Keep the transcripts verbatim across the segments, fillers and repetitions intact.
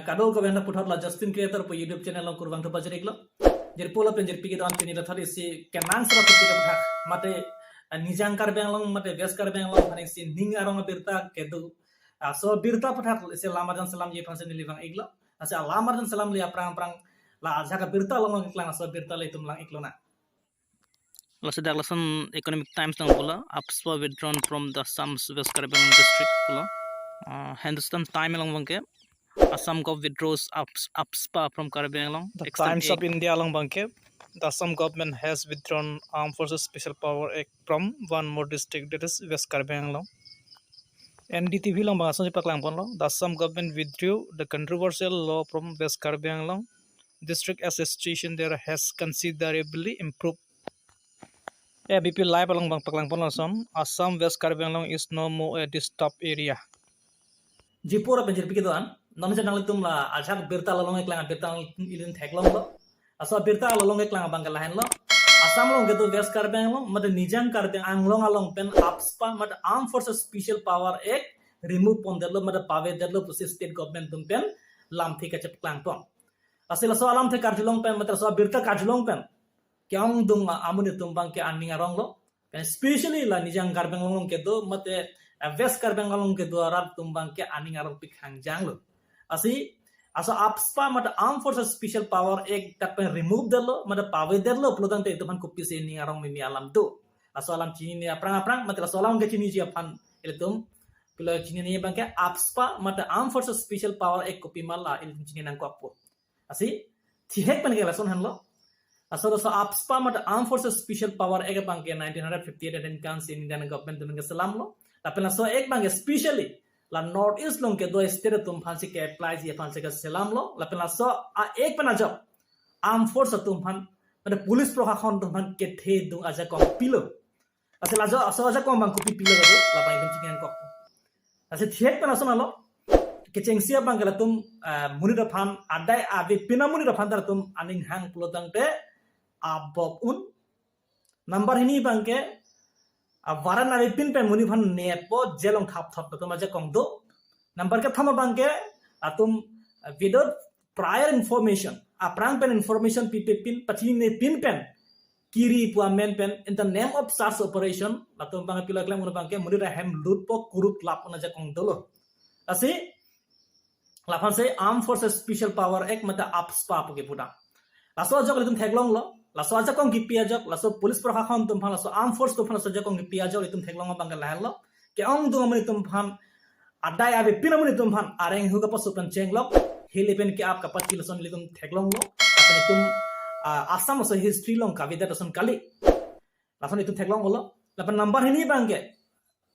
Kadokave aphan puthot la Justin Creator pu YouTube channel along kurvangthu pajir-iklo. Jirpo lapen jirpi kedo-an pini lathar isi kenang sera puthot aphuthak mate, eh, Nijang Karbi Anglong mate West Karbi Anglong aphan isi ning arong abirta kedo. Ah, laso birta aphuthak isi alam arjan selamji aphansi neli vang-iklo. Lasi alam arjan selamle aphrang aphrang la ajahak abirta along keklang laso birta le itum lang-iklonang. Laso dak lason Economic Times along pulo, AFSPA withdrawn from the Assam's West Karbi Anglong district pulo. Uh, Hindustan Times along abangke, Assam Gov withdraws AFS-, AFSPA from Karbi Anglong. The Extant Times of India along abangke, the Assam government has withdrawn Armed Forces Special Power Act from one more district, that is West Karbi Anglong. N D T V along abang asonsi paklangponlo, the Assam government withdrew the controversial law from West Karbi Anglong district as the situation there has considerably improved. A B P Live along abang paklangponlo lason, Assam West Karbi Anglong is no more a disturbed area. Jirpo lapen jirpi kedo-an, non je nanglitum la ajahak birta along keklang birta ilitum theklonglo. Laso birta along keklang abangke lahenlo. Assam along kedo West Karbi Anglong mate Nijang Karbi Anglong along pen AFSPA mate Armed Forces Special Power Act remove pondetlo mate pavedetlo pusi state government atum pen lamthe kachepaklangpon. Lasi laso alamthe karjulong pen mate laso abirta karjulong pen ke-ongdung amonit atum abangke aning aronglo. Pen especially la Nijang Karbi Anglong along kedo mate, eh, West Karbi Anglong along kedo arat atum abangke aning arongpik hangjanglo. Lasi laso AFSPA mate Armed Forces Special Power Act dak pen remove detlo mate pavedetlo pulotangte itum aphan kopisi ning arong mimi alam do. Laso alam chinine aphrang aphrang mate laso alam kechiniji aphan ilitum pilo chinine abangke AFSPA mate Armed Forces Special Power Act kopi ma la ilitum chini nangkokpo. Lasi thihek pen ke lason henlo. Laso laso AFSPA mate Armed Forces Special Power Act abangke nineteen hundred fifty-eight aden kansi Indian government atum keselamlo. Lapen laso act abangke especially la North East along kedo state atum aphansi ke-applyji aphansi keselamlo. Lapen laso a-act pen ajok armed force atum aphan mate police prokhakhon atum aphan kethedung ajakong pilo. Lasi laso, laso ajakong abang kopi pilo kedo, labang itum chini nangkok. Lasi thihek pen lason henlo. Kechengsi abangke latum, eh, monit aphan, adai avepin amonit aphan ta latum aning hang pulotangte abop un. Number hini abangke, ah, warrant avepin pen monit aphan neppo jail along thapthap latum ajakong do. Number kethom abangke, latum, ah, without prior information, aphrang pen information pipepin, pachinepin pen, kiri pu amen pen, in the name of search operation, latum abang pilo keklang un abangke, monit ahem lutpo kurut lap un ajakong dolo. Lasi, laphansi Armed Forces Special Power Act mate AFSPA pu kepudam. Laso ajok ilitum theklonglo, laso ajakong kipi ajok, laso police prokhakhon atum aphan, laso armed force atum aphan, laso ajakong kipi ajok ilitum theklong abangke lahenlo. Ke-ongdung amonit atum aphan, adai avepin amonit atum aphan, areng hu kapasu pen chenglok, hili pen ke-ap kapachini lason ilitum theklonglo, lapen itum, ah, Assam laso history along kavedet lason kali. Lason itum theklonglo, lapen number hini abangke,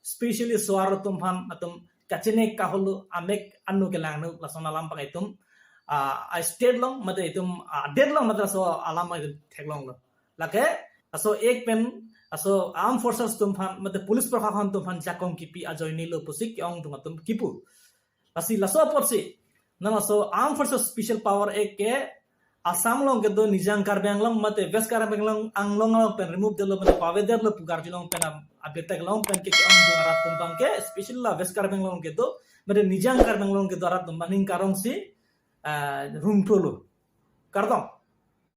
especially so-ar atum aphan, latum kachini kahulu amek anu kelang nu lason alam abang itum, ah, a state along, mate itum, ah, state along, mate laso alam itum theklonglo. Lake, laso act pen, laso armed forces atum aphan, mate police prokhakhon atum aphan jakong kipi ajoinelo pusi ke-ongdung atum kipu. Lasi laso apotsi, non laso Armed Forces Special Power Act ke Assam along kedo Nijang Karbi Anglong mate West Karbi Anglong, Anglong along pen remove detlo mate pavedetlo pu karjulong pen ab-, abirta kelong pen ke ke-ongdung arat atum abangke, especially la West Karbi Anglong kedo, mate Nijang Karbi Anglong kedo arat atum abang ning karongsi, ah, rungprolo. Kardom.